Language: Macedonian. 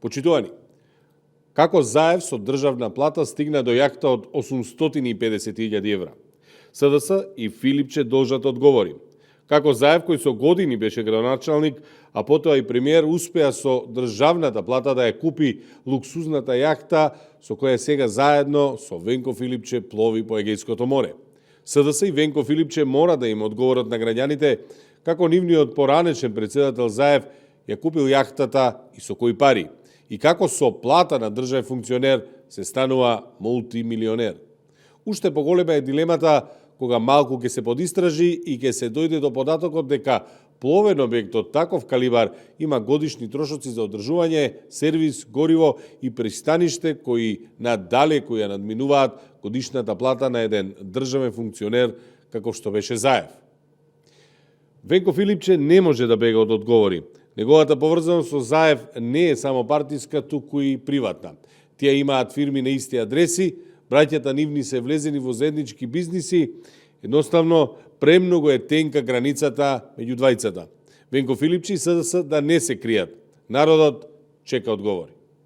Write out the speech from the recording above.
Почитувани, како Заев со државна плата стигна до јахта од 850.000 евра? СДС и Филипче должат одговори. Како Заев, кој со години беше градоначалник, а потоа и премиер, успеа со државната плата да ја купи луксузната јахта со која сега заедно со Венко Филипче плови по Егејското море. СДС и Венко Филипче мора да им одговорат на граѓаните како нивниот поранешен председател Заев ја купил јахтата и со кои пари, и како со плата на државен функционер се станува мултимилионер. Уште поголема е дилемата кога малку ќе се подистражи и ќе се дојде до податокот дека пловен објект од таков калибар има годишни трошоци за одржување, сервис, гориво и пристаниште кои надалеку ја надминуваат годишната плата на еден државен функционер како што беше Заев. Венко Филипче не може да бега од одговори. Неговата поврзаност со Заев не е само партиска, туку и приватна. Тие имаат фирми на исти адреси, браќата нивни се влезени во заеднички бизниси, едноставно премногу е тенка границата меѓу двајцата. Венко Филипче и СДС да не се кријат. Народот чека одговори.